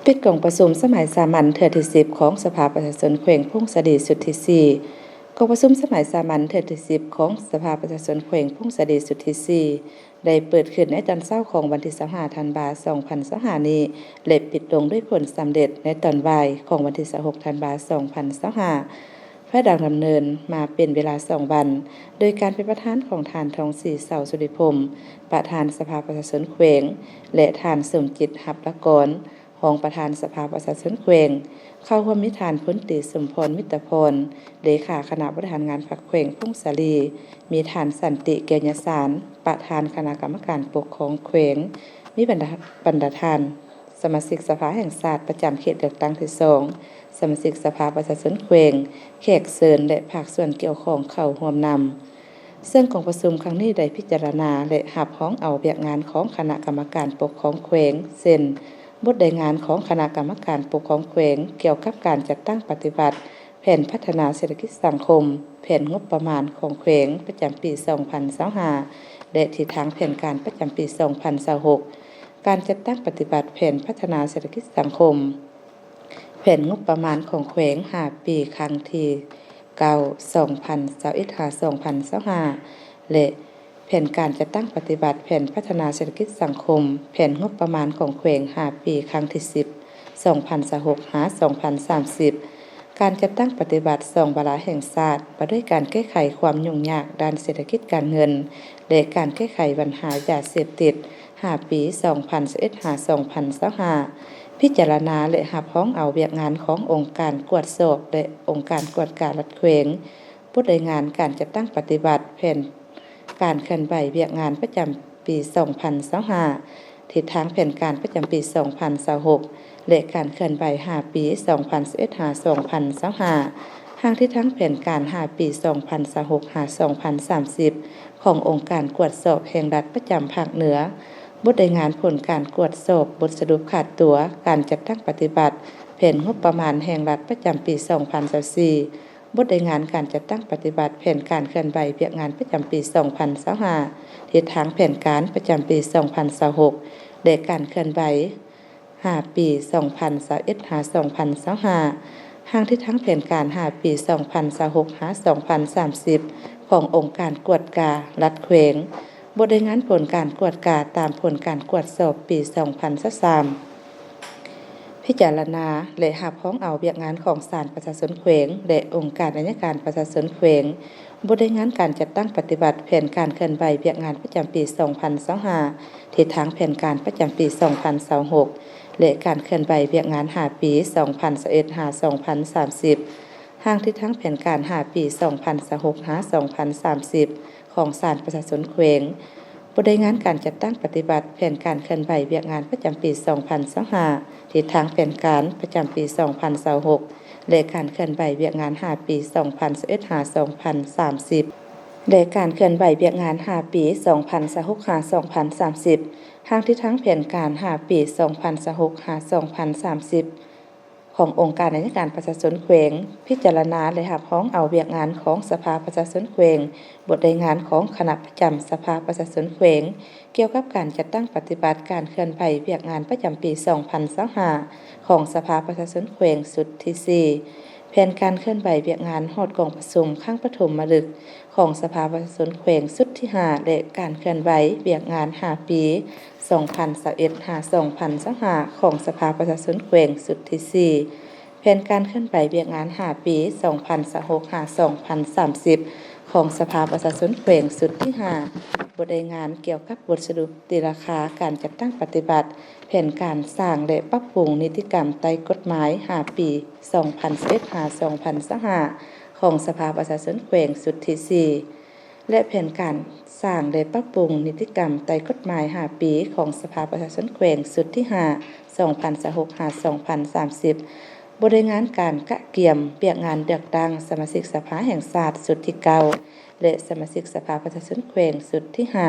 ປິດກອງປະຊຸມສະໄໝສາມັນເທື່ອທີສິບຂອງສະພາປະຊາຊົນແຂວງຜົ້ງສາລີຊຸດທີສີ່. ກອງປະຊຸມສະໄໝສາມັນເທື່ອທີສິບຂອງສະພາປະຊາຊົນແຂວງຜົ້ງສາລີຊຸດທີສີ່ ໄດ້ເປີດຂຶ້ນໃນຕອນເຊົ້າຂອງວັນທີຊາວຫ້າ ທັນວາ ສອງພັນຊາວຫ້ານີ້ ແລະ ປິດລົງດ້ວຍຜົນສຳເລັດໃນຕອນບ່າຍຂອງວັນທີຊາວຫົກ ທັນວາ ສອງພັນຊາວຫ້າ. ພາຍຫຼັງດຳເນີນມາເປັນເວລາສອງວັນ ໂດຍການເປັນປະທານຂອງທ່ານ ທອງສີ ເສົາສຸລິພົມ ປະທານສະພາປະຊາຊົນແຂວງ ແລະ ທ່ານ ສົມຈິດ ຮັບລະກອນ ຮອງປະທານສະພາປະຊາຊົນແຂວງ, ເຂົ້າຮ່ວມມີທ່ານ ພົນຕີ ສົມພອນ ມິດຕະພອນ ເລຂາຄະນະບໍລິຫານງານພັກແຂວງຜົ້ງສາລີ, ມີທ່ານ ສັນຕິ ແກ້ວຍະສານ ປະທານຄະນະກຳມະການປົກຄອງແຂວງ, ມີບັນດາ, ບັນດາທ່ານ ສະມາຊິກສະພາແຫ່ງຊາດປະຈຳເຂດເລືອກຕັ້ງທີສອງ, ສະມາຊິກສະພາປະຊາຊົນແຂວງ, ແຂກເຊີນ ແລະ ພາກສ່ວນກ່ຽວຂ້ອງເຂົ້າຮ່ວມນຳ. ເຊິ່ງກອງປະຊຸມຄັ້ງນີ້ໄດ້ພິຈາລະນາ ແລະ ຮັບຮອງເອົາວຽກງານຂອງຄະນະກຳມະການປົກຄອງແຂວງ ເຊັ່ນ ບົດລາຍງານຂອງຄະນະກຳມະການປົກຄອງແຂວງກ່ຽວກັບການຈັດຕັ້ງປະຕິບັດແຜນພັດທະນາເສດຖະກິດສັງຄົມ, ແຜນງົບປະມານຂອງແຂວງປະຈຳປີສອງພັນຊາວຫ້າ ແລະ ທິດທາງແຜນການປະຈຳປີສອງພັນຊາວຫົກ, ການຈັດຕັ້ງປະຕິບັດແຜນພັດທະນາເສດຖະກິດສັງຄົມ, ແຜນງົບປະມານຂອງແຂວງຫ້າປີ ຄັ້ງທີເກົ້າ ສອງພັນຊາວເອັດ ຫາ ສອງພັນຊາວຫ້າ ແລະ ແຜນການຈັດຕັ້ງປະຕິບັດແຜນພັດທະນາເສດຖະກິດສັງຄົມ, ແຜນງົບປະມານຂອງແຂວງຫ້າປີ ຄັ້ງທີສິບ ສອງພັນຊາວຫົກ ຫາ ສອງພັນສາມສິບ, ການຈັດຕັ້ງປະຕິບັດສອງວາລະແຫ່ງຊາດ ວ່າດ້ວຍການແກ້ໄຂຄວາມຫຍຸ້ງຍາກດ້ານເສດຖະກິດການເງິນ ແລະ ການແກ້ໄຂບັນຫາຢາເສບຕິດ ຫ້າປີ ສອງພັນຊາວເອັດ ຫາ ສອງພັນຊາວຫ້າ, ພິຈາລະນາ ແລະ ຮັບຮອງເອົາວຽກງານຂອງອົງການກວດສອບ ແລະ ອົງການກວດກາລັດແຂວງ, ບົດລາຍງານການຈັດຕັ້ງປະຕິບັດແຜນການເຄື່ອນໄຫວວຽກງານປະຈຳປີສອງພັນຊາວຫ້າ, ທິດທາງແຜນການປະຈຳປີສອງພັນຊາວຫົກ ແລະ ການເຄື່ອນໄຫວຫ້າປີ ສອງພັນຊາວເອັດ ຫາ ສອງພັນຊາວຫ້າ, ຮ່າງທິດທາງແຜນການຫ້າປີ ສອງພັນຊາວຫົກ ຫາ ສອງພັນສາມສິບ ຂອງອົງການກວດສອບແຫ່ງລັດປະຈຳພາກເໜືອ, ບົດລາຍງານຜົນການກວດສອບບົດສະຫຼຸບຂາດຕົວການຈັດຕັ້ງປະຕິບັດແຜນງົບປະມານແຫ່ງລັດປະຈຳປີສອງພັນຊາວສີ່, ບົດລາຍງານການຈັດຕັ້ງປະຕິບັດແຜນການເຄື່ອນໄຫວວຽກງານປະຈຳປີສອງພັນຊາວຫ້າ, ທິດທາງແຜນການປະຈຳປີສອງພັນຊາວຫົກ ແລະ ການເຄື່ອນໄຫວ ຫ້າປີ ສອງພັນຊາວເອັດ ຫາ ສອງພັນຊາວຫ້າ, ຮ່າງທິດທາງແຜນການຫ້າປີ ສອງພັນຊາວຫົກ ຫາ ສອງພັນສາມສິບ ຂອງອົງການກວດກາລັດແຂວງ, ບົດລາຍງານຜົນການກວດກາຕາມຜົນການກວດສອບປີສອງພັນຊາວສາມ, ພິຈາລະນາ ແລະ ຮັບຮອງເອົາວຽກງານຂອງສານປະຊາຊົນແຂວງ ແລະ ອົງການໄອຍະການປະຊາຊົນແຂວງ, ບົດລາຍງານການຈັດຕັ້ງປະຕິບັດແຜນການເຄື່ອນໄຫວວຽກງານປະຈຳປີສອງພັນຊາວຫ້າ, ທິດທາງແຜນການປະຈຳປີສອງພັນຊາວຫົກ ແລະ ການເຄື່ອນໄຫວວຽກງານຫ້າປີ ສອງພັນຊາວເອັດ ຫາ ສອງພັນສາມສິບ, ຮ່າງທິດທາງແຜນການຫ້າປີ ສອງພັນຊາວຫົກ ຫາ ສອງພັນສາມສິບ ຂອງສານປະຊາຊົນແຂວງ, ບົດລາຍງານການຈັດຕັ້ງປະຕິບັດແຜນການເຄື່ອນໄຫວວຽກງານປະຈຳປີສອງພັນຊາວຫ້າ, ທິດທາງແຜນການປະຈຳປີສອງພັນຊາວຫົກ ແລະ ການເຄື່ອນໄຫວວຽກງານຫ້າປີ ສອງພັນຊາວເອັດ ຫາ ສອງພັນສາມສິບ ແລະ ການເຄື່ອນໄຫວວຽກງານຫ້າປີ ສອງພັນຊາວຫົກ ຫາ ສອງພັນສາມສິບ, ຮ່າງທິດທາງແຜນການຫ້າປີ ສອງພັນຊາວຫົກ ຫາ ສອງພັນສາມສິບ ຂອງອົງການໄອຍະການປະຊາຊົນແຂວງ, ພິຈາລະນາ ແລະ ຮັບຮອງເອົາວຽກງານຂອງສະພາປະຊາຊົນແຂວງ, ບົດລາຍງານຂອງຄະນະປະຈຳສະພາປະຊາຊົນແຂວງ ກ່ຽວກັບການຈັດຕັ້ງປະຕິບັດການເຄື່ອນໄຫວວຽກງານປະຈຳປີສອງພັນຊາວຫ້າ ຂອງສະພາປະຊາຊົນແຂວງຊຸດທີສີ່, ແຜນການເຄື່ອນໄຫວວຽກງານຮອດກອງປະຊຸມຄັ້ງປະຖົມມະລຶກຂອງສະພາປະຊາຊົນແຂວງຊຸດທີຫ້າ ແລະ ການເຄື່ອນໄຫວວຽກງານຫ້າປີ ສອງພັນຊາວເອັດ ຫາ ສອງພັນຊາວຫ້າ ຂອງສະພາປະຊາຊົນແຂວງຊຸດທີສີ່, ແຜນການເຄື່ອນໄຫວວຽກງານຫ້າປີ ສອງພັນຊາວຫົກ ຫາ ສອງພັນສາມສິບ ຂອງສະພາປະຊາຊົນແຂວງຊຸດທີຫ້າ, ບົດລາຍງານກ່ຽວກັບບົດສະຫຼຸບຕີລາຄາການຈັດຕັ້ງປະຕິບັດແຜນການສ້າງ ແລະ ປັບປຸງນິຕິກຳໃຕ້ກົດໝາຍຫ້າປີ ສອງພັນຊາວເອັດ ຫາ ສອງພັນຊາວຫ້າ ຂອງສະພາປະຊາຊົນແຂວງຊຸດທີສີ່ ແລະ ແຜນການສ້າງ ແລະ ປັບປຸງນິຕິກຳໃຕ້ກົດໝາຍຫ້າປີຂອງສະພາປະຊາຊົນແຂວງຊຸດທີຫ້າ ສອງພັນຊາວຫົກ ຫາ ສອງພັນສາມສິບ, ບົດລາຍງານການກະກຽມວຽກງານເລືອກຕັ້ງສະມາຊິກສະພາແຫ່ງຊາດຊຸດທີເກົ້າ ແລະ ສະມາຊິກສະພາປະຊາຊົນແຂວງຊຸດທີຫ້າ,